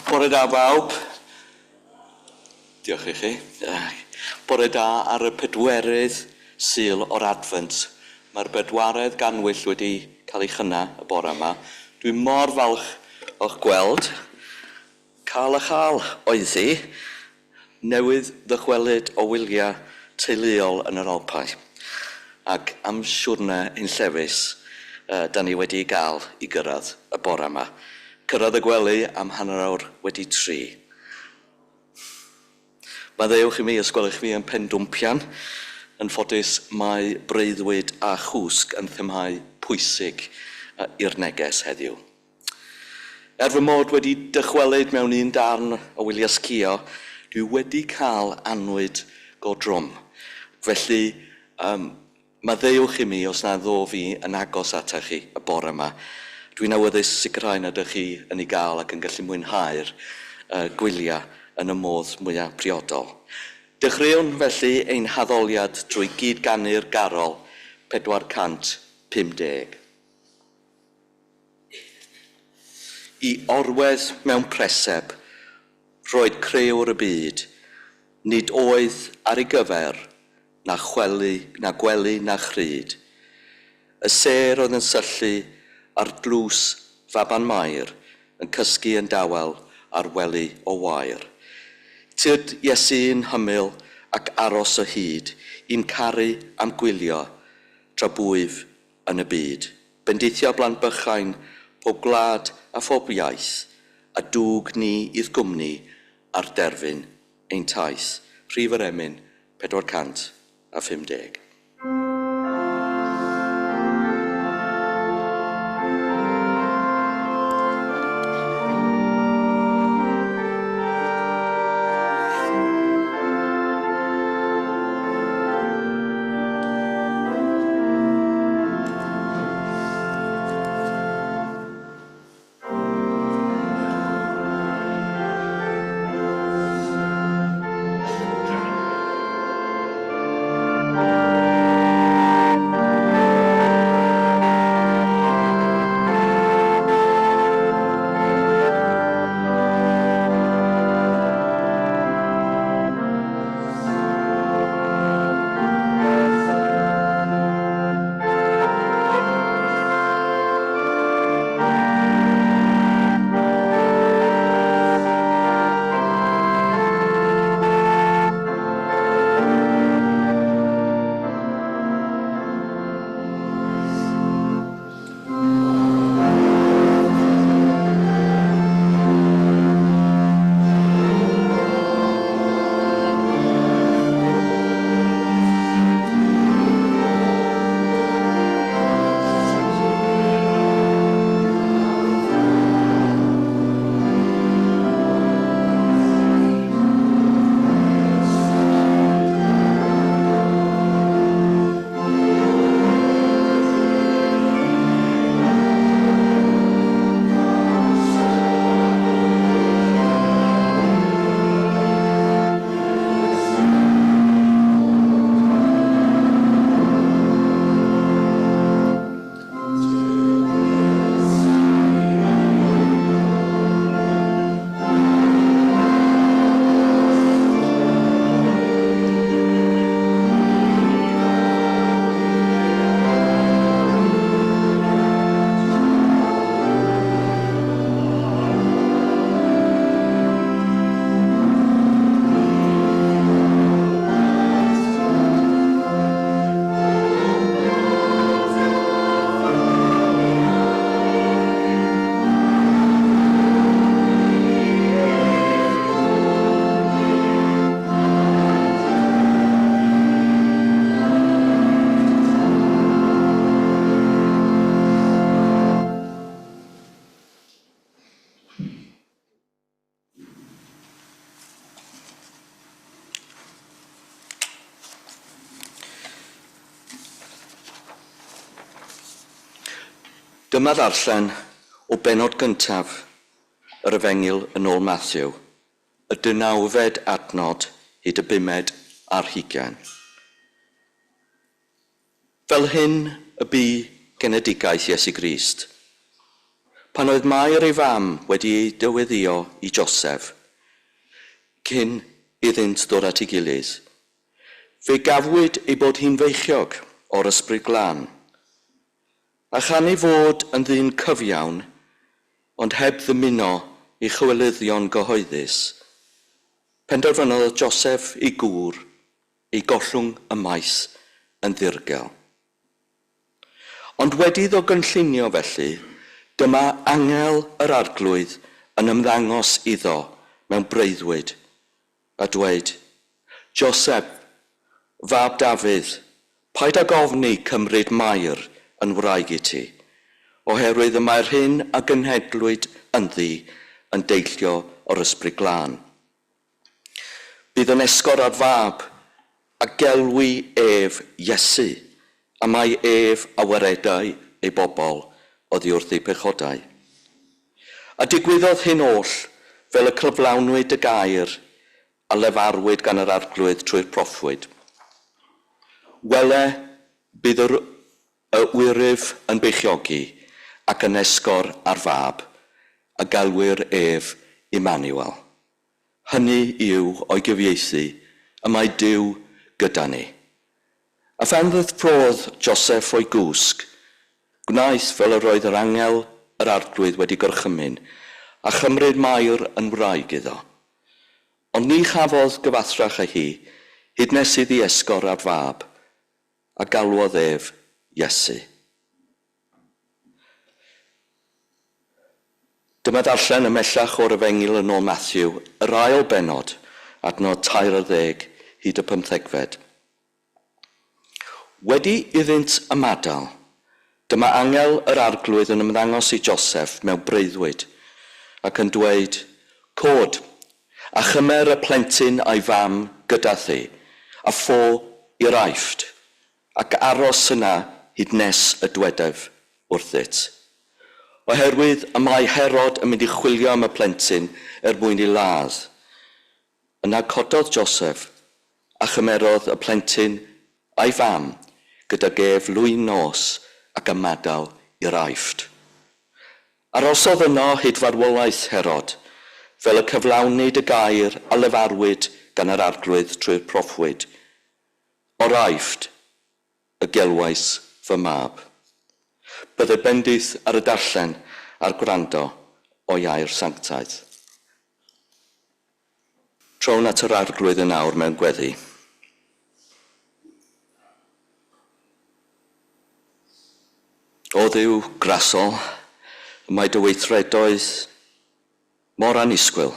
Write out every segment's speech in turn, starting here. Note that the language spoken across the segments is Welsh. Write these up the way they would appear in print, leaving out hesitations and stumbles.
Bore da bawb. Diolch i chi. Bore da ar y pedwerydd Sul o'r Adfent. Mae'r bedwaredd ganwyll wedi cael ei chynnau y bore yma. Dwi mor falch o'ch gweld. Cael a chael oedd hi. Newydd ddychwelyd o wyliau teuluol yn yr Alpau. Ac am siwrne hunllefus da ni wedi ei gael i gyrraedd y bore yma. Cyrraedd y gwely am hanner awr wedi tri. Maddeuwch i mi os gwelwch fi yn pendwmpian. Yn ffodus, mae breuddwyd a chwsg yn themâu pwysig i'r neges heddiw. Er fy mod wedi dychwelyd mewn un darn o wyliau sgïo, dwi wedi cael annwyd go drwm. Felly, um, maddeuwch i mi os na ddof i yn agos atach chi y bore yma. Dwi'n awyddus sicrhau nad ydych chi yn ei gael ac yn gallu mwynhau'r uh, gwyliau yn y modd mwyaf priodol. Dechreuwn felly ein haddoliad drwy gyd-ganu'r garol 450. I orwedd mewn preseb, roed crëwr y byd, nid oedd ar ei gyfer na chwely, na gwely na chryd. Y sêr oedd yn syllu ar dlws faban Mair yn cysgu yn dawel ar wely o wair. Tyrd Iesu'n hymyl ac aros o hyd i'm caru a'm gwylio tra bwyf yn y byd. Bendithio blant bychain pob gwlad a phob iaith, a dwg ni i'th gwmni ar derfyn ein taith. Rhif yr emyn, 450. Dyma ddarllen o bennod gyntaf yr Efengyl yn ôl Mathew, y deunawfed adnod hyd y bumed ar hugain. Fel hyn y bu genedigaeth Iesu Grist. Pan oedd Mair ei fam wedi ei dyweddïo i Joseph, cyn iddynt ddod at ei gilydd, fe gafwyd ei bod hi'n feichiog o'r Ysbryd Glân. A chan ei fod yn ddyn cyfiawn, ond heb ddymuno ei chywilyddion gyhoeddus, penderfynodd Joseph ei gŵr ei gollwng ymaith yn ddirgel. Ond wedi iddo gynllunio felly, dyma angel yr Arglwydd yn ymddangos iddo mewn breuddwyd, a dweud, Joseph, fab Dafydd, paid ag ofni cymryd Mair yn wraig i ti, oherwydd y mae'r hyn a gynhedlwyd ynddi yn deillio o'r Ysbryd Glân. Bydd yn esgor ar fab, a gelwi ef Iesu, a mae ef a waredai ei bobl oddi wrth eu pechodau. A digwyddodd hyn oll fel y cyflawnwyd y gair a lefarwyd gan yr Arglwydd trwy'r proffwyd. Wele, bydd yr y wyryf yn beichiogi ac yn esgor ar fab, a gelwir ef Immanuel. Hynny yw, o'i gyfieithu, y mae Duw gyda ni. A phan ddeffrodd Joseph o'i gwsg, gwnaeth fel yr oedd yr angel yr Arglwydd wedi gorchymyn, a chymryd Mair yn wraig iddo. Ond ni chafodd gyfathrach â hi, hyd nes iddi esgor ar fab, a galwodd ef Iesu. Dyma ddarllen ymhellach o'r Efengyl yn ôl Mathew, yr ail bennod, adnod 13 hyd y pymthegfed. Wedi iddynt ymadael, dyma angel yr Arglwydd yn ymddangos i Joseff mewn breuddwyd, ac yn dweud, Cod, a chymer y plentyn a'i fam gyda thi, a ffo i'r Aifft, ac aros yna hyd nes y dwedaf wrthyt. Oherwydd y mae Herod yn mynd i chwilio am y plentyn er mwyn ei ladd. Yna cododd Joseph, a chymerodd y plentyn a'i fam gydag ef lwyn nos ac ymadael i'r Aifft. Arhosodd yno hyd farwolaeth Herod, fel y cyflawnid y gair a lefarwyd gan yr Arglwydd trwy'r proffwyd, O'r Aifft y gelwais fy mab. Bydded bendith ar y darllen a'r gwrando o'i air sanctaidd. Trown at yr Arglwydd yn awr mewn gweddi. O Dduw grasol, y mae dy weithredoedd mor annisgwyl.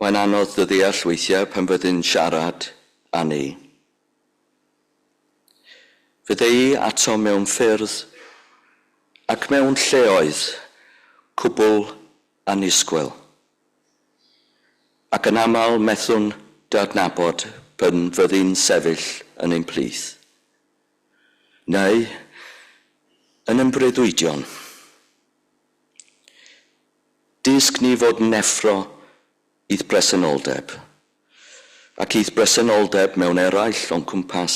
Mae'n anodd dy ddeall weithiau pan fyddi'n siarad â ni. Fe ddeui ato mewn ffyrdd ac mewn lleoedd cwbl annisgwyl. Ac yn aml methwn dy adnabod pan fyddi'n sefyll yn ein plith. Neu yn ein breuddwydion. Dysg ni fod yn neffro i'th bresenoldeb, ac i'th bresenoldeb mewn eraill o'n cwmpas.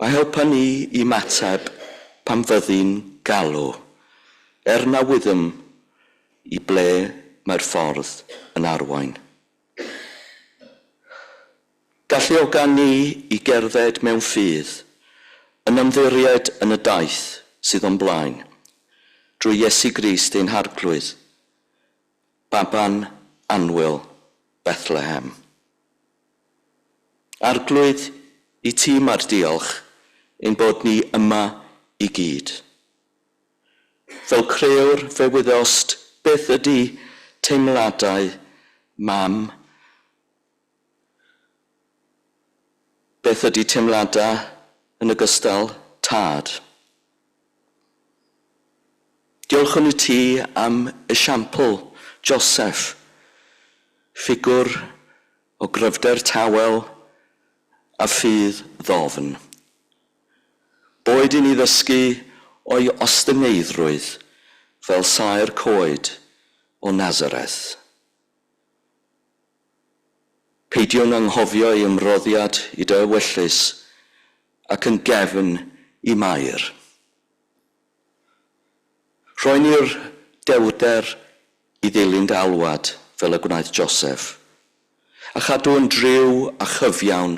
A helpa ni i ymateb pan fyddi'n galw, er na wyddom i ble mae'r ffordd yn arwain. Galluoga ni i gerdded mewn ffydd, yn ymddiried yn y daith sydd o'n blaen, drwy Iesu Grist ein Harglwydd, Baban annwyl Bethlehem. Arglwydd, i ti mae'r diolch ein bod ni yma i gyd. Fel crëwr fe wyddost beth ydy teimladau mam, beth ydy teimladau yn ogystal tad. Diolchwn i ti am esiampl Joseph, ffigwr o gryfder tawel a ffydd ddofn. Boed i ni ddysgu o'i ostyngeiddrwydd fel saer coed o Nazareth. Peidiwn anghofio ei ymroddiad i dy ewyllys ac yn gefn i Mair. Rhoi ni'r dewrder i ddilyn dy alwad fel y gwnaeth Joseph, a chadw yn driw a chyfiawn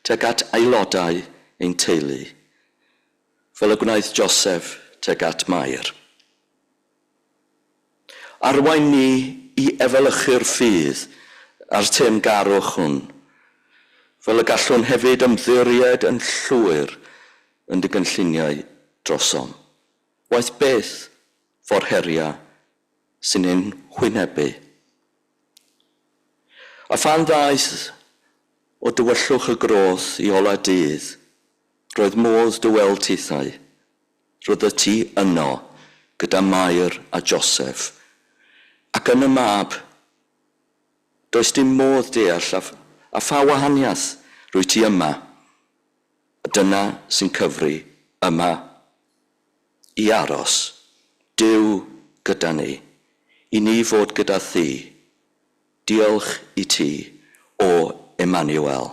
tuag at aelodau ein teulu, fel y gwnaeth Joseph tuag at Mair. Arwain ni i efelychu'r ffydd a'r teyrngarwch hwn, fel y gallwn hefyd ymddiried yn llwyr yn dy gynlluniau drosom. Waeth beth fo'r heriau sy'n ein hwynebu. A phan ddaeth o dywyllwch y groth i ola dydd, roedd modd dy weld tithau. Roeddet ti yno gyda Mair a Joseph. Ac yn y mab, does dim modd deall a, a pha wahaniaeth rwy ti yma. A dyna sy'n cyfri yma i aros. Duw gyda ni, i ni fod gyda thi. Diolch i ti, o Emmanuel.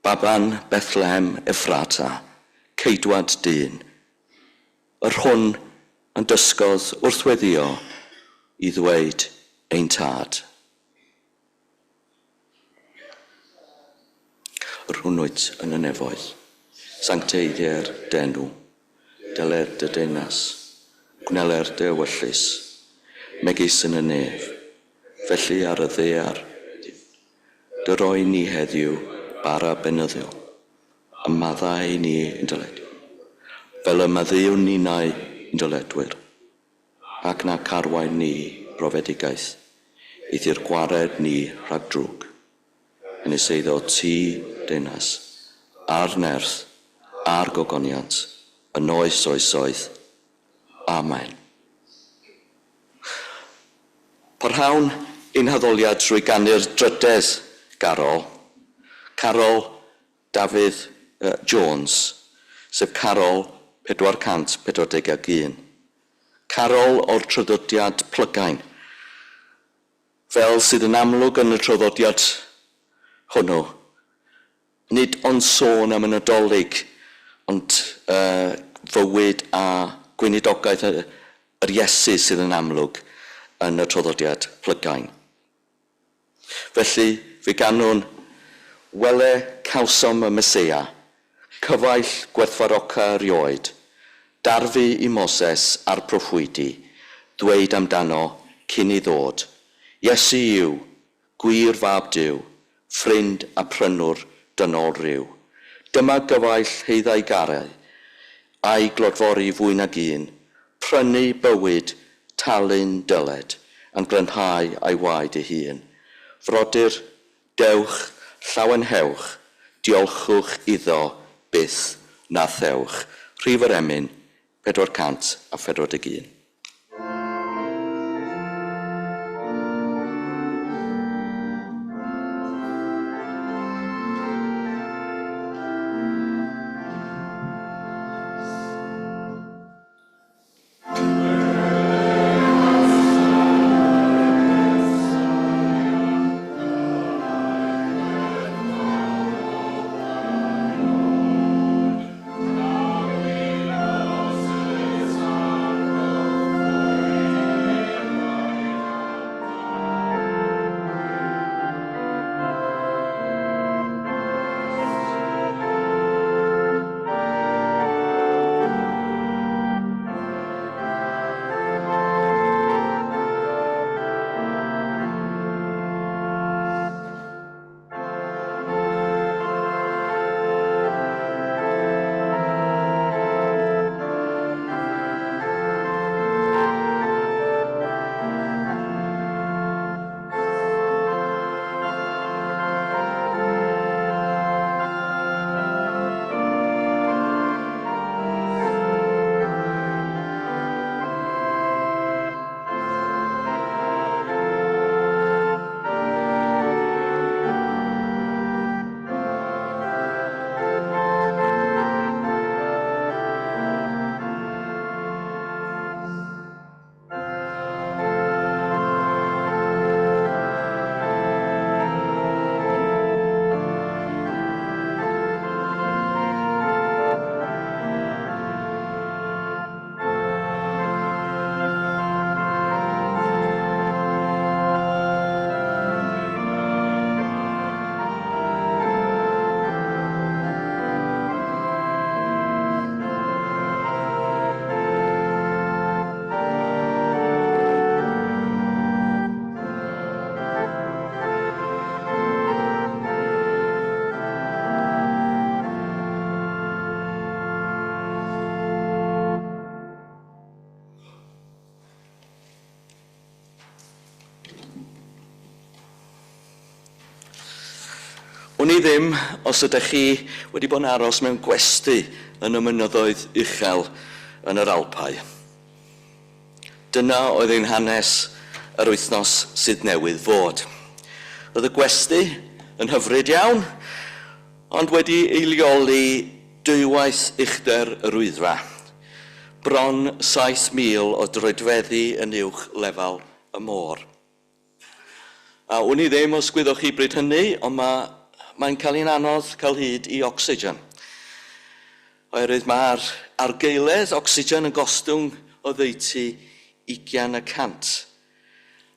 Baban Bethlehem Ephrata, ceidwad dyn, yr hwn yn dysgodd wrth weddio i ddweud ein tad. Yr hwn wyt yn y nefoedd, sancteiddier d'enw, deler dy deyrnas, gwneler dy ewyllys, megis yn y nef, felly ar y ddaear. Dy roi ni heddiw bara beunyddiol, a maddau i ni ein dyledion, fel y maddeuwn ninnau ein dyledwyr, ac na carwain ni brofedigaeth, eithr gwared ni rhag drwg. Canys eiddo ti, deyrnas, a'r nerth, a'r gogoniant, yn oes oesoedd. Amen. Parhawn ein haddoliad trwy ganu'r drydedd garol, carol Dafydd Jones, sef carol 441. Carol o'r traddodiad plygain. Fel sydd yn amlwg yn y traddodiad hwnnw, nid ond sôn am y Nadolig, ond fywyd a gweinidogaeth yr Iesu sydd yn amlwg yn y traddodiad plygain. Felly, fe ganwn, Wele cawsom y Meseia, cyfaill gwerthfawroca erioed, darfu i Moses a'r proffwydi ddweud amdano cyn ei ddod, Iesu yw, gwir Fab Duw, ffrind a phrynwr dynol ryw. Dyma gyfaill heiddau garau, a'i glodfori fwy nag un, prynu bywyd, talu'n dyled, a'n glanhau a'i waed ei hun. Frodyr, dewch, llawenhewch, diolchwch iddo byth na thewch. Rhif yr emyn, 441. Wn i ddim os ydych chi wedi bod yn aros mewn gwesty yn y mynyddoedd uchel yn yr Alpau. Dyna oedd ein hanes yr wythnos sydd newydd fod. Roedd y gwesty yn hyfryd iawn, ond wedi ei leoli dwywaith uchder yr Wyddfa, bron 7,000 o droedfeddi yn uwch lefel y môr. A wn i ddim os gwyddoch chi bryd hynny, ond mae, mae'n cael hi'n anodd cael hyd i ocsigen. Oherwydd mae'r argaeledd ocsigen yn gostwng oddeutu 20%.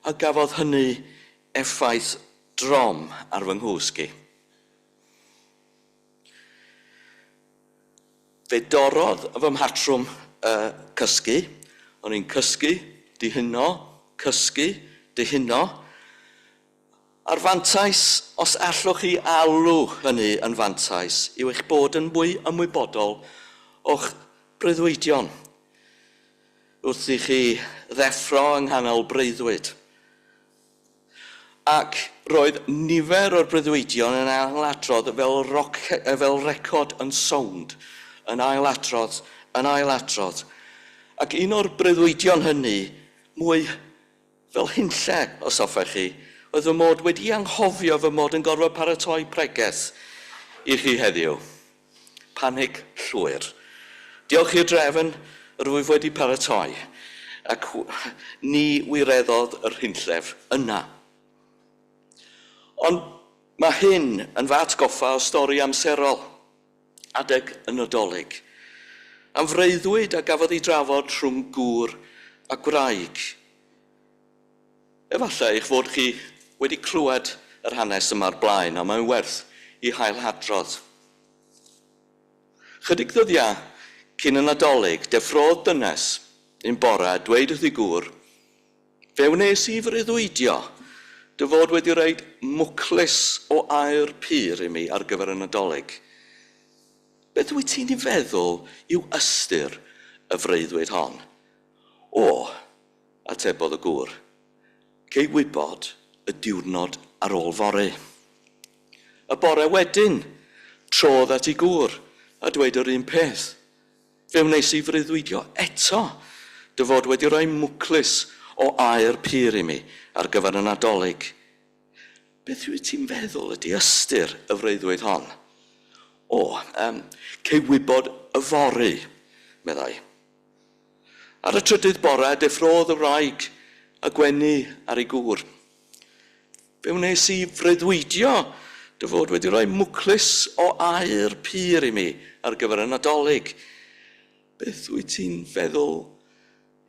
A gafodd hynny effaith drom ar fy nghwsg i. Fe dorrodd fy mhatrwm cysgu. O'n i'n cysgu, dihuno, cysgu, dihuno. A'r fantais, os allwch chi alw hynny yn fantais, yw eich bod yn mwy ymwybodol o'ch breuddwydion wrth i chi ddeffro yng nghanol breuddwyd. Ac roedd nifer o'r breuddwydion yn ailadrodd fel, roc, fel record yn sownd, yn ailadrodd, yn ailadrodd. Ac un o'r breuddwydion hynny, mwy fel hunlle, os hoffech chi, oedd fy mod wedi anghofio fy mod yn gorfod paratoi pregeth i chi heddiw. Panig llwyr. Diolch i'r drefn, yr wyf wedi paratoi, ac ni wireddodd yr hunllef yna. Ond mae hyn yn fy atgoffa o stori amserol, adeg y Nadolig, am freuddwyd a gafodd ei drafod rhwng gŵr a gwraig. Efallai eich fod chi wedi clywed yr hanes yma o'r blaen, ond mae'n werth i hailhadrodd. Chydig ddyddiau cyn y Nadolig, deffrodd dynes un bore a dweud wrth ei gŵr, Fe wnes i freuddwydio dy fod wedi rhoid mwclis o aer pur i mi ar gyfer y Nadolig. Beth wyt ti'n ei feddwl yw ystyr y freuddwyd hon? O, atebodd y gŵr, cei wybod y diwrnod ar ôl fory. Y bore wedyn, trodd at ei gŵr a dweud yr un peth. Fe wnes i freuddwydio eto dy fod wedi rhoi mwclis o aer pur i mi ar gyfer y Nadolig. Beth wyt ti'n feddwl ydy ystyr y freuddwyd hon? O, um, cei wybod yfory, meddai. Ar y trydydd bore, deffrodd y wraig a gwenu ar ei gŵr. Fe wnes i freuddwydio dy fod wedi rhoi mwclis o aer pur i mi ar gyfer y Nadolig. Beth wyt ti'n feddwl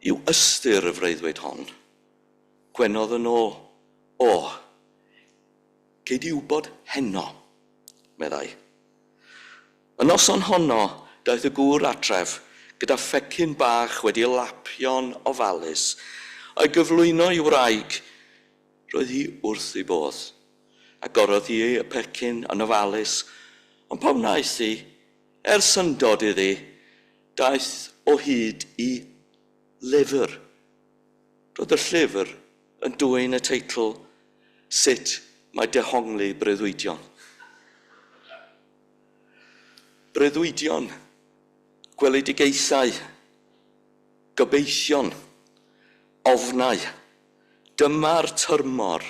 yw ystyr y freuddwyd hon? Gwenodd yn ôl. O, gei di wybod heno, meddai. Y noson honno, daeth y gŵr adref gyda phecyn bach wedi ei lapio'n ofalus, a'i gyflwyno i'w wraig. Roedd hi wrth ei bodd. Agorodd hi y pecyn yn ofalus, ond pan wnaeth hi, er syndod iddi, daeth o hyd i lyfr. Roedd y llyfr yn dwyn y teitl Sut mae dehongli breuddwydion. Breuddwydion, gweledigaethau, gobeithion, ofnau. Dyma'r tymor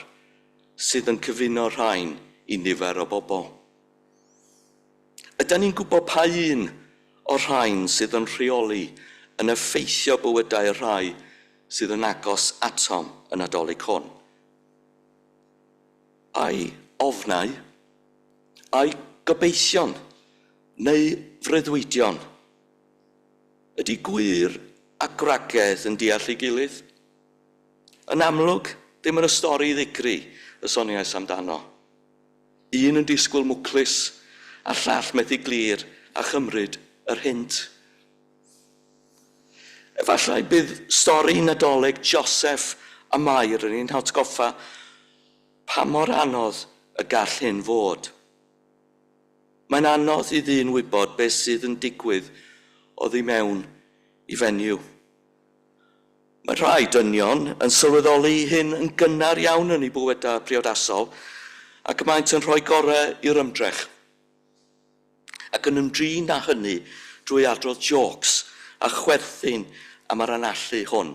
sydd yn cyfuno rhain i nifer o bobl. Ydan ni'n gwybod pa un o'r rhain sydd yn rheoli, yn effeithio bywydau'r rhai sydd yn agos atom y Nadolig hwn? Ai ofnau, ai gobeithion, neu freuddwydion? Ydy gwŷr a gwragedd yn deall ei gilydd? Yn amlwg, ddim yn y stori ddigri y soniais amdano. Un yn disgwyl mwclis, a'r llall methu glir a chymryd yr hynt. Efallai bydd stori Nadolig Joseff a Mair yn ein hatgoffa pa mor anodd y gall hyn fod. Mae'n anodd i ddyn wybod beth sydd yn digwydd oddi mewn i fenyw. Mae rhai dynion yn sylweddoli hyn yn gynnar iawn yn eu bywydau priodasol. Ac maent yn rhoi gorau i'r ymdrech ac yn ymdrin â hynny drwy adrodd jôcs a chwerthin am yr anallu hwn.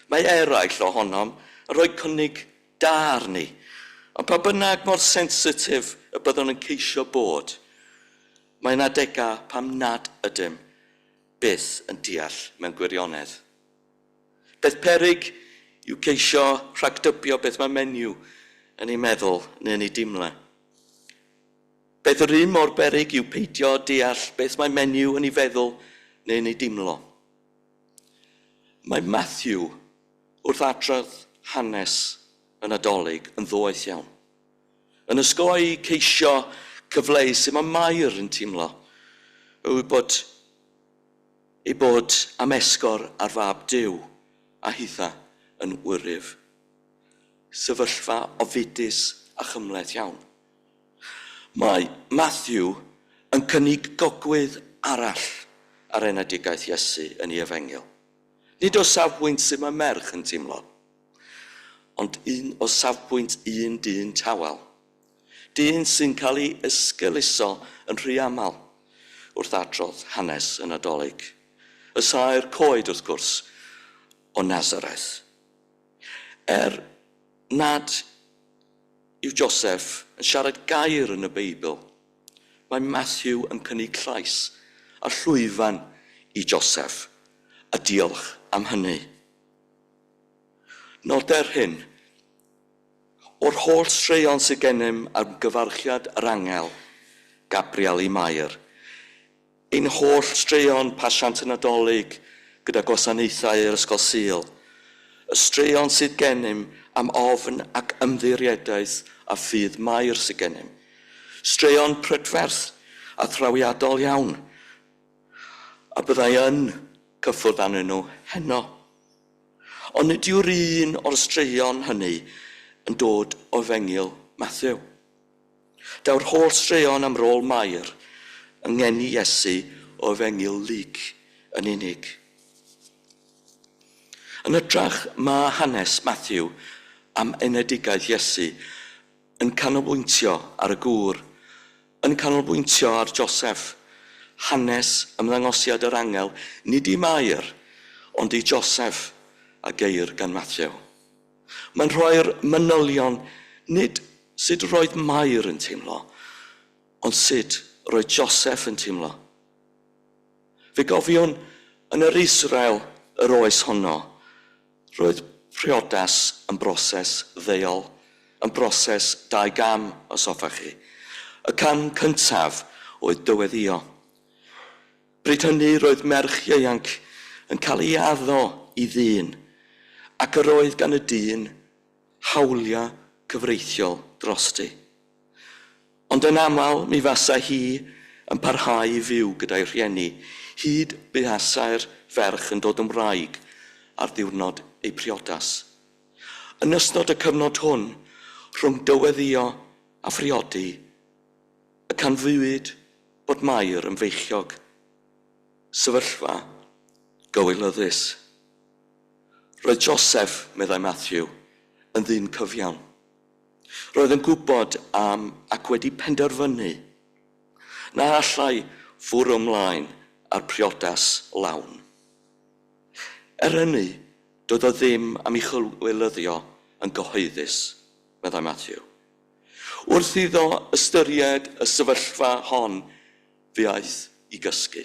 Mae eraill ohonom yn rhoi cynnig da arni, ond pa bynnag mor sensitif y byddwn yn ceisio bod, mae yna adegau pam nad ydym byth yn deall mewn gwirionedd. Peth peryg yw ceisio rhagdybio beth mae menyw yn ei meddwl neu yn ei dimle. Peth yr un mor beryg yw peidio deall beth mae menyw yn ei feddwl neu yn ei dimlo. Mae Matthew wrth adrodd hanes y Nadolig yn ddoeth iawn. Yn osgoi ceisio cyfleu sut mae Mair yn teimlo, y wybod ei bod am esgor ar fab Duw a hitha yn wyryf. Sefyllfa ofidus a chymhleth iawn. Mae Mathew yn cynnig gogwydd arall ar enedigaeth Iesu yn ei Efengyl. Nid o safbwynt sut mae merch yn teimlo, ond un o safbwynt un dyn tawel. Dyn sy'n cael ei esgeuluso yn rhy aml wrth adrodd hanes y Nadolig. Y saer coed, wrth gwrs, o Nazareth. Er nad yw Joseph yn siarad gair yn y Beibl, mae Matthew yn cynnig llais a llwyfan i Joseph, a diolch am hynny. Noder hyn, o'r holl straeon sydd gennym am gyfarchiad yr angel, Gabriel i Mair, Ein holl straeon pasiant y Nadolig gyda gwasanaethau yr Ysgol Sul, y straeon sydd gennym am ofn ac ymddiriedaeth a ffydd Mair sydd gennym. Straeon prydferth a thrawiadol iawn, a byddai yn cyffwrdd arnyn nhw heno. Ond nid yw'r un o'r straeon hynny yn dod o Efengyl Mathew. Daw'r holl straeon am rôl Mair yng ngeni Iesu o Efengyl Luc yn unig. Yn hytrach, mae hanes Mathew am enedigaeth Iesu yn canolbwyntio ar y gŵr, yn canolbwyntio ar Joseff, hanes ymddangosiad yr angel nid i Mair, ond i Joseff a geir gan Mathew. Mae'n rhoi'r manylion nid sut roedd Mair yn teimlo, ond sut roedd Joseff yn teimlo. Fe gofiwn yn yr Israel yr oes honno, roedd priodas yn broses ddeuol, yn broses dau gam, os hoffech chi. Y cam cyntaf oedd dyweddïo. Bryd hynny roedd merch ieuanc yn cael ei addo i ddyn, ac yr oedd gan y dyn hawliau cyfreithiol drosti. Ond yn aml mi fasa hi yn parhau i fyw gyda'i rhieni hyd buasai'r ferch yn dod yn wraig ar ddiwrnod ei phriodas. Yn ystod y cyfnod hwn, rhwng dyweddïo a phriodi, y canfuwyd bod Mair yn feichiog. Sefyllfa gywilyddus. Roedd Joseff, meddai Matthew, yn ddyn cyfiawn. Roedd yn gwybod am ac wedi penderfynu na allai fwrw ymlaen â'r priodas lawn. Er hynny, doedd o ddim am ei chywilyddio yn gyhoeddus, meddai Matthew. Wrth iddo ystyried y sefyllfa hon, fe aeth i gysgu.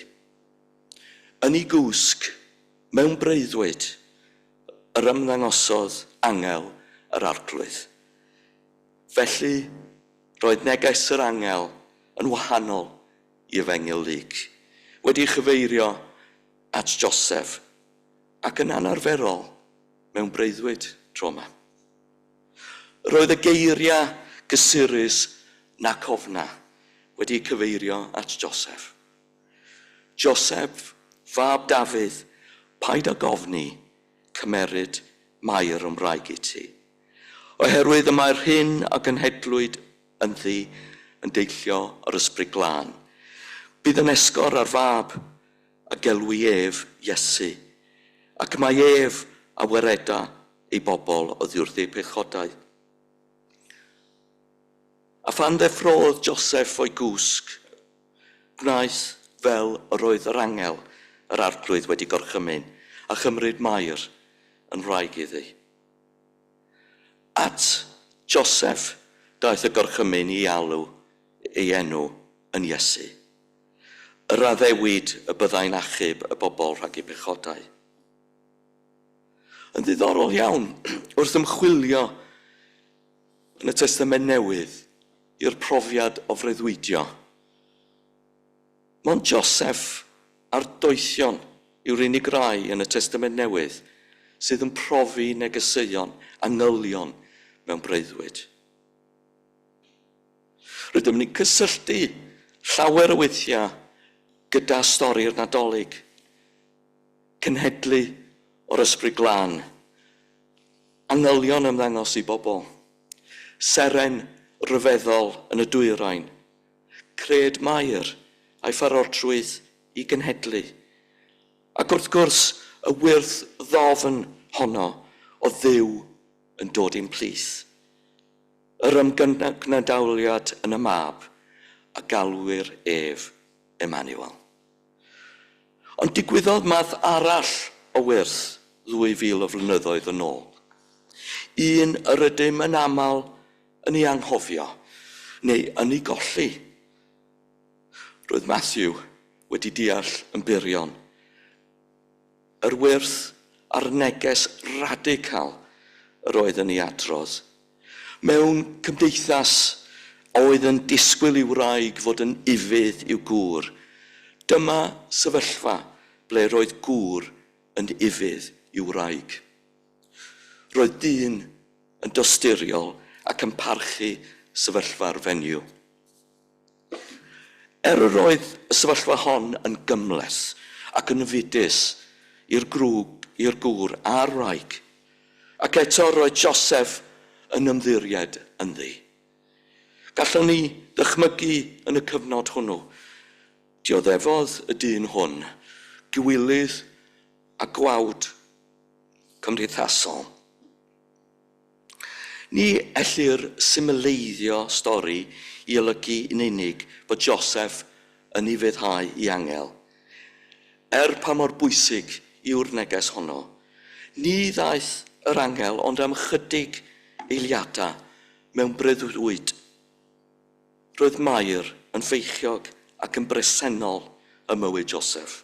Yn ei gwsg, mewn breuddwyd, yr ymddangosodd angel yr Arglwydd. Felly, roedd neges yr angel yn wahanol i Efengyl Luc, wedi'i chyfeirio at Joseff, ac yn anarferol mewn breuddwyd tro yma. Roedd y geiriau gysurus nac ofna wedi eu cyfeirio at Joseff. Joseff, fab Dafydd, paid ag ofni cymeryd Mair yn wraig i ti, oherwydd y mae'r hyn a genhedlwyd ynddi yn deillio o'r Ysbryd Glân. Bydd yn esgor ar fab, a gelwi ef Iesu, ac mae ef a wereda ei bobl oddiwrth eu pechodau. A phan ddeffrôdd Joseph o'i gwsg, gwnaeth fel yr oedd yr angel yr Arglwydd wedi gorchymyn, a chymryd Mair yn wraig iddi. At Joseph daeth y gorchymyn i alw ei enw yn Iesu. Yr addewid y byddai'n achub y bobl rhag eu pechodau. Yn ddiddorol iawn, wrth ymchwilio yn y Testament Newydd i'r profiad o freuddwydio, mond Joseff a'r doethion yw'r unig rai yn y Testament Newydd sydd yn profi negeseuon angylion mewn breuddwyd. Rydym ni'n cysylltu llawer o weithiau gyda stori'r Nadolig, cenhedlu o'r Ysbryd Glân, angylion ymddangos i bobl, seren ryfeddol yn y dwyrain, cred Mair a'i pharodrwydd i genhedlu, ac wrth gwrs y wyrth ddofn honno o Dduw yn dod i'n plith. Yr ymgnawdoliad yn y Mab, a galwir ef Emmanuel. Ond digwyddodd math arall o wyrth ddwy fil o flynyddoedd yn ôl. Un yr ydym yn aml yn ei anghofio, neu yn ei golli. Roedd Matthew wedi deall yn burion yr wyrth a'r neges radical yr oedd yn ei adrodd. Mewn cymdeithas a oedd yn disgwyl i'w wraig fod yn ufudd i'w gŵr, dyma sefyllfa ble roedd gŵr yn ufudd i'w wraig. Roedd dyn yn dosturiol ac yn parchu sefyllfa'r fenyw. Er yr oedd y sefyllfa hon yn gymhleth ac yn fudus i'r grwg, i'r gŵr a'r wraig, ac eto roedd Joseph yn ymddiried ynddi. Gallwn ni ddychmygu yn y cyfnod hwnnw, dioddefodd y dyn hwn gywilydd a gwawd cymdeithasol. Ni ellir symleiddio stori i olygu yn unig bod Joseff yn ufuddhau i angel. Er pa mor bwysig yw'r neges honno, ni ddaeth yr angel ond am ychydig eiliadau mewn breuddwyd. Roedd Mair yn feichiog ac yn bresennol ym mywyd Joseff,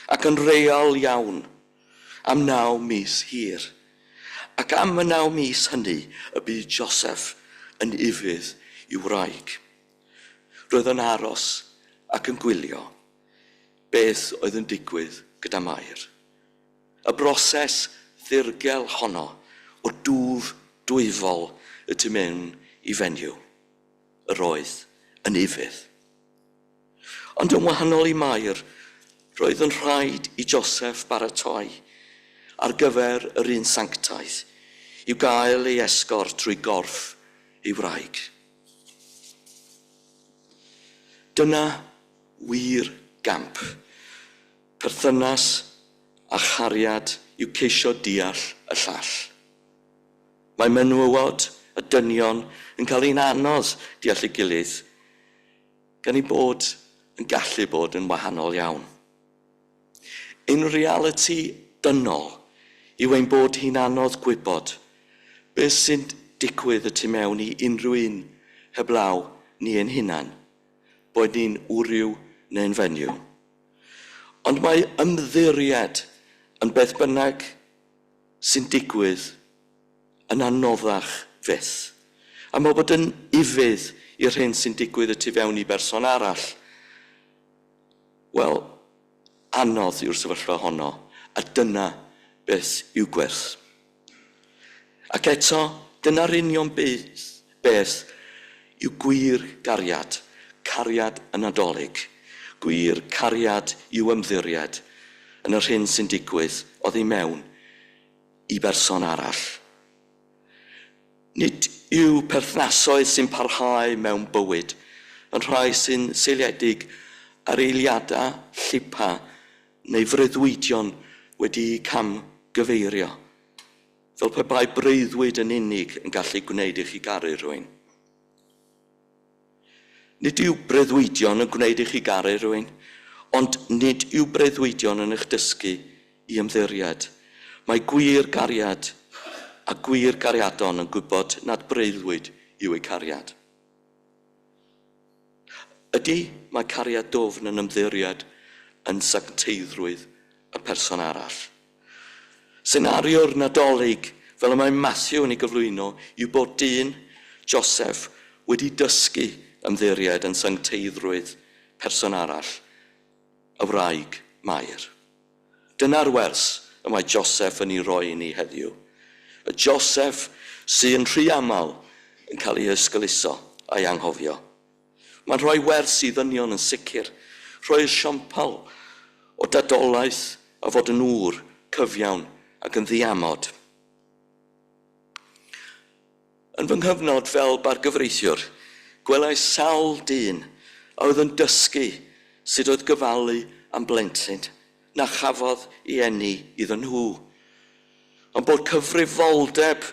ac yn real iawn, am naw mis hir. Ac am y naw mis hynny y bu Joseff yn ufudd i'w wraig. Roedd yn aros ac yn gwylio beth oedd yn digwydd gyda Mair. Y broses ddirgel honno o dwf dwyfol y tu mewn i fenyw. Yr oedd yn ufudd. Ond yn wahanol i Mair, roedd yn rhaid i Joseff baratoi ar gyfer yr un sanctaidd i'w gael ei esgor trwy gorff ei wraig. Dyna wir gamp. Perthynas a chariad yw ceisio deall y llall. Mae menywod a dynion yn cael hi'n anodd deall ei gilydd, gan eu bod yn gallu bod yn wahanol iawn. Ein realiti dynol yw ein bod hi'n anodd gwybod beth sy'n digwydd y tu mewn i unrhyw un heblaw ni ein hunain, boed ni'n wryw neu'n fenyw. Ond mae ymddiried yn beth bynnag sy'n digwydd yn anoddach fyth. A mae bod yn ufudd i'r hyn sy'n digwydd y tu fewn i berson arall, wel, anodd yw'r sefyllfa honno, a dyna beth yw gwerth. Ac eto, dyna'r union beth, beth yw gwir gariad, cariad y Nadolig. Gwir cariad yw ymddiried yn yr hyn sy'n digwydd oddi mewn i berson arall. Nid yw perthnasoedd sy'n parhau mewn bywyd yn rhai sy'n seiliedig ar eiliadau llipa neu freuddwydion wedi'u camgyfeirio, fel pe bai breuddwyd yn unig yn gallu gwneud i chi garu rhywun. Nid yw breuddwydion yn gwneud i chi garu rhywun, ond nid yw breuddwydion yn eich dysgu i ymddiried. Mae gwir gariad a gwir gariadon yn gwybod nad breuddwyd yw eu cariad. Ydy, mae cariad dwfn yn ymddiried yn sancteiddrwydd y person arall. Senario'r Nadolig, fel y mae Matthew yn ei gyflwyno, yw bod dyn, Joseph, wedi dysgu ymddiried yn sancteiddrwydd person arall, y wraig Mair. Dyna'r wers y mae Joseph yn ei roi i ni heddiw. Y Joseph sy'n rhy aml yn cael ei esgeuluso a'i anghofio. Mae'n rhoi wers i ddynion yn sicr, rhoi esiampl o dadolaeth a fod yn ŵr cyfiawn ac yn ddiamod. Yn fy nghyfnod fel bargyfreithiwr, gwelais sawl dyn a oedd yn dysgu sut oedd gofalu am blentyn na chafodd ei eni iddyn nhw, ond bod cyfrifoldeb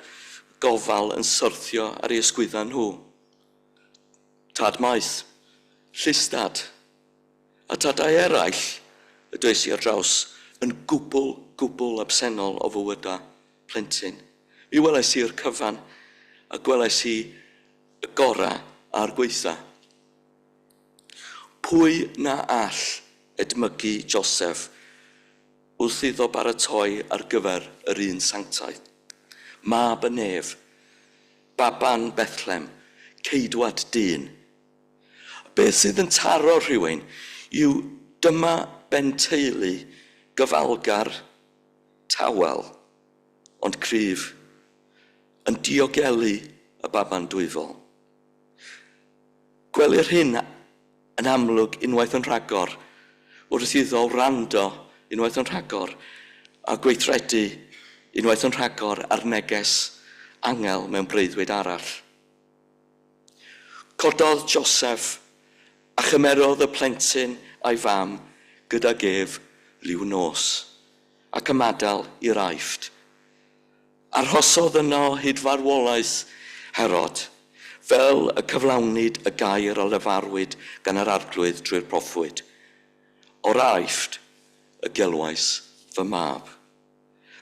gofal yn syrthio ar eu ysgwyddau nhw. Tad maeth, llystad, a tadau eraill y does i ar draws yn gwbl, gwbl absennol o fywydau plentyn. Mi welais i'r cyfan, a gwelais i y gorau a'r gwaetha. Pwy na all edmygu Joseph wrth iddo baratoi ar gyfer yr un sanctaidd? Mab y nef, Baban Bethlem, ceidwad dyn. Beth sydd yn taro rhywun yw dyma benteulu gyfalgar, tawel, ond cryf, yn diogelu y baban dwyfol. Gwelir hyn yn amlwg unwaith yn rhagor wrth iddo wrando unwaith yn rhagor a gweithredu unwaith yn rhagor ar neges angel mewn breuddwyd arall. Cododd Joseph a chymerodd y plentyn a'i fam gydag ef liw nos, ac ymadael i'r Aifft. Arhosodd yno hyd farwolaeth Herod, fel y cyflawnid y gair a lefarwyd gan yr Arglwydd drwy'r proffwyd, O'r Aifft y gelwais fy mab.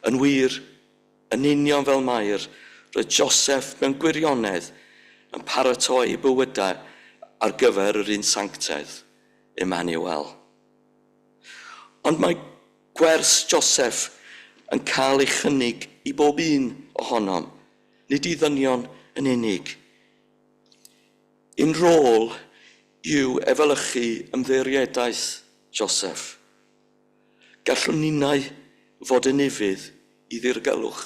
Yn wir, yn union fel Mair, roedd Joseff mewn gwirionedd yn paratoi ei bywydau ar gyfer yr un sanctaidd, Emmanuel. Ond mae Gwers Joseff yn cael ei chynnig i bob un ohonom, nid i ddynion yn unig. Un rôl yw efelychu ymddiriedaeth Joseff. Gallwn ninnau fod yn ufudd i ddirgelwch.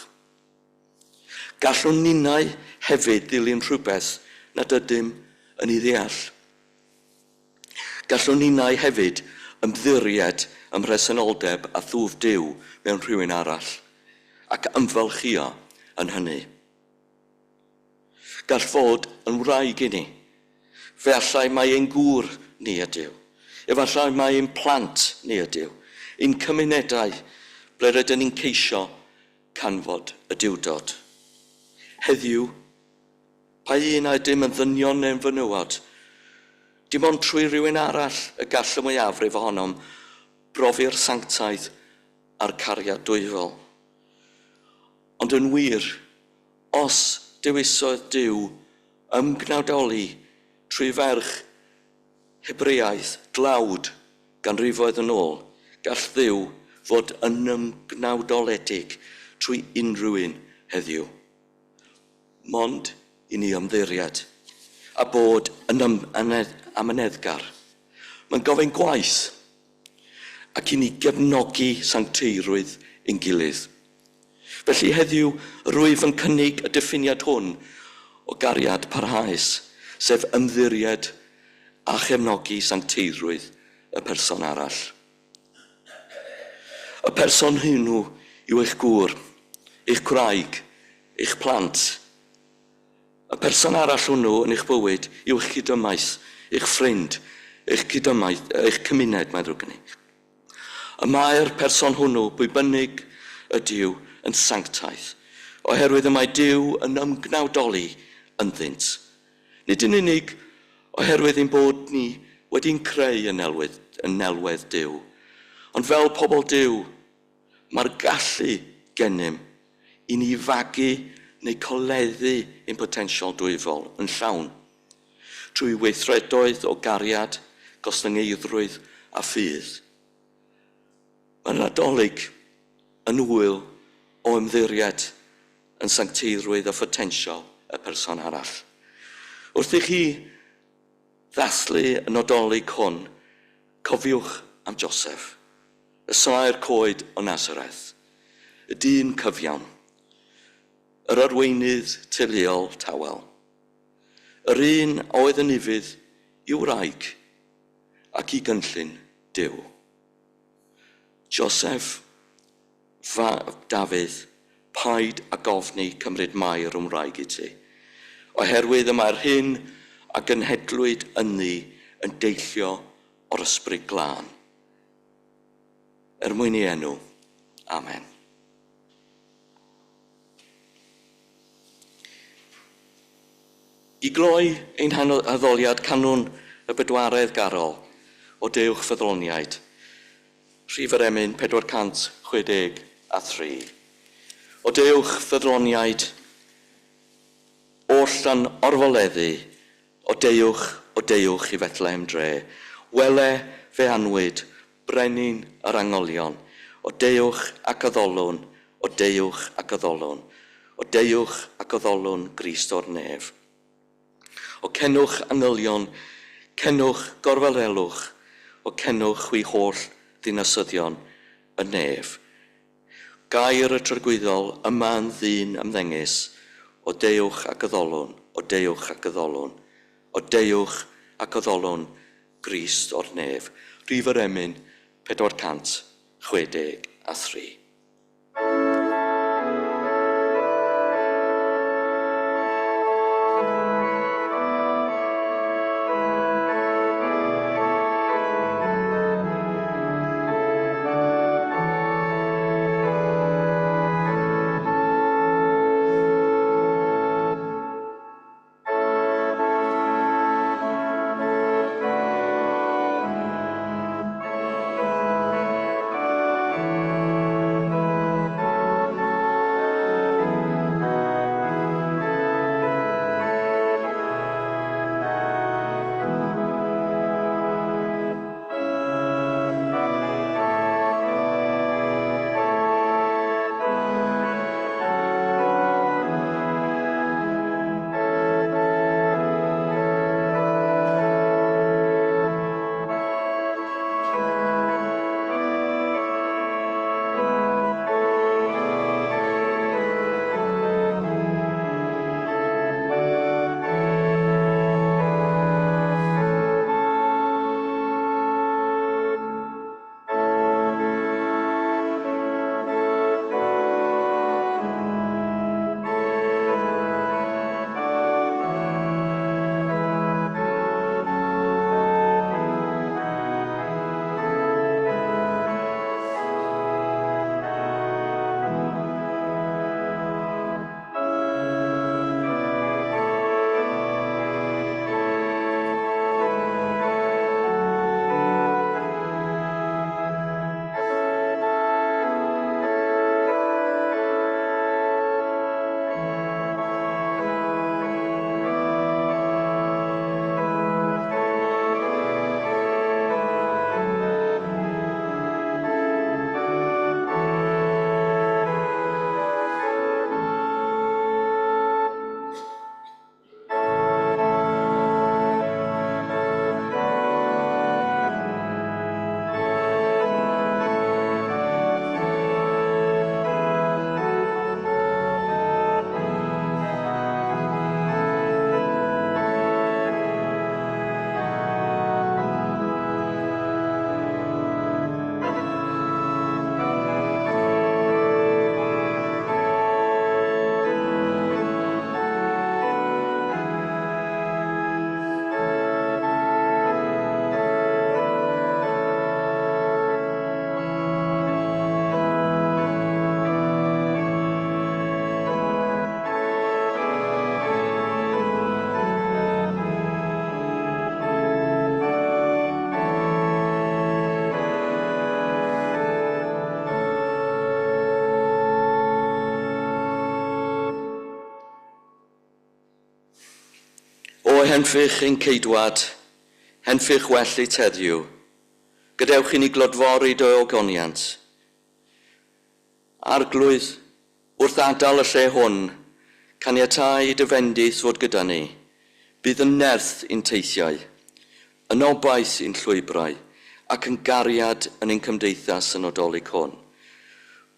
Gallwn ninnau hefyd ddilyn rhywbeth nad ydym yn ei ddeall. Gallwn ninnau hefyd ymddiried ym mhresenoldeb a thwf Duw mewn rhywun arall, ac ymfalchïo yn hynny. Gall fod yn wraig i ni. Fe allai mai ein gŵr ni ydyw. Efallai mai ein plant ni ydyw. Ein cymunedau, ble rydyn ni'n ceisio canfod y Duwdod. Heddiw, Pa un a ydym yn ddynion neu'n fenywod, dim ond trwy rywun arall y gall y mwyafrif ohonom brofi'r sanctaidd a'r cariad dwyfol. Ond yn wir, os dewisodd Duw ymgnawdoli trwy ferch Hebreaidd dlawd ganrifoedd yn ôl, gall Dduw fod yn ymgnawdoledig trwy unrhyw un heddiw. Mond i ni ymddiried a bod yn amyneddgar. Mae'n gofyn gwaith ac i ni gefnogi sancteirwydd ein gilydd. Felly heddiw rwyf yn cynnig y diffiniad hwn o gariad parhaus, sef ymddiried a chefnogi sancteiddrwydd y person arall. Y person hwnnw yw eich gŵr, eich gwraig, eich plant. Y person arall hwnnw yn eich bywyd yw eich cydymaith, eich ffrind, eich cydymaith, eich cymuned, mae'n ddrwg gen i. Y mae'r person hwnnw, pwy bynnag ydyw, yn sanctaidd, oherwydd y mae Duw yn ymgnawdoli ynddynt. Nid yn unig. Oherwydd ein bod ni wedi'n creu yn nelwedd Duw. Ond fel pobl Duw, mae'r gallu gennym i ni fagu neu coleddu ein potensial dwyfol yn llawn, trwy weithredoedd o gariad, gostyngeiddrwydd a ffydd. Mae'r Nadolig yn ŵyl o ymddiried yn sancteiddrwydd a photensial y person arall. Wrth i chi ddathlu y Nadolig hwn, cofiwch am Joseph, y saer coed o Nazareth, y dyn cyfiawn, yr arweinydd teuluol tawel, yr un a oedd yn ufudd i'w wraig ac i gynllun Duw. Joseph, fab Dafydd, paid ag ofni cymryd Mair yn wraig i ti, oherwydd y mae'r hyn a genhedlwyd ynddi yn deillio o'r Ysbryd Glân. Er mwyn ei enw. Amen. I gloi ein haddoliad canwn y bedwaredd garol o Dewch Ffyddloniaid, rhif yr emyn 463. O dewch ffyddloniaid, oll yn orfoleddu, o deuwch i Fethlehem dre. Wele fe anwyd, brenin yr angolion, o deuwch ac addolwn, o deuwch ac addolwn, o deuwch ac addolwn Grist o'r nef. O cenwch angylion, cenwch gorfelelwch, o cenwch chwi holl ddinasyddion y nef. Gair y tragwyddol yma yn ddyn ymddengys, o deuwch ac addolwn, o deuwch ac addolwn, o deuwch ac addolwn Grist o'r nef. Rhif yr emyn 463. henffych ein ceidwad, henffych well it heddiw. Gadewch i ni glodfori dy ogoniant. Arglwydd, wrth adael y lle hwn, caniatáu i dy fendith fod gyda ni. Bydd yn nerth i'n teithiau, yn obaith i'n llwybrau, ac yn gariad yn ein cymdeithas y Nadolig hwn.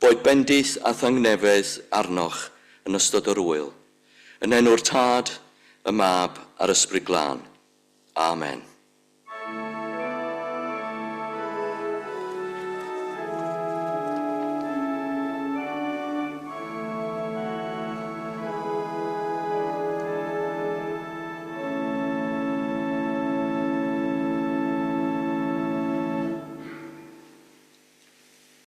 Boed bendith a thangnefedd arnoch yn ystod yr ŵyl. Yn enw'r Tad, y Mab a'r Ysbryd Glân. Amen.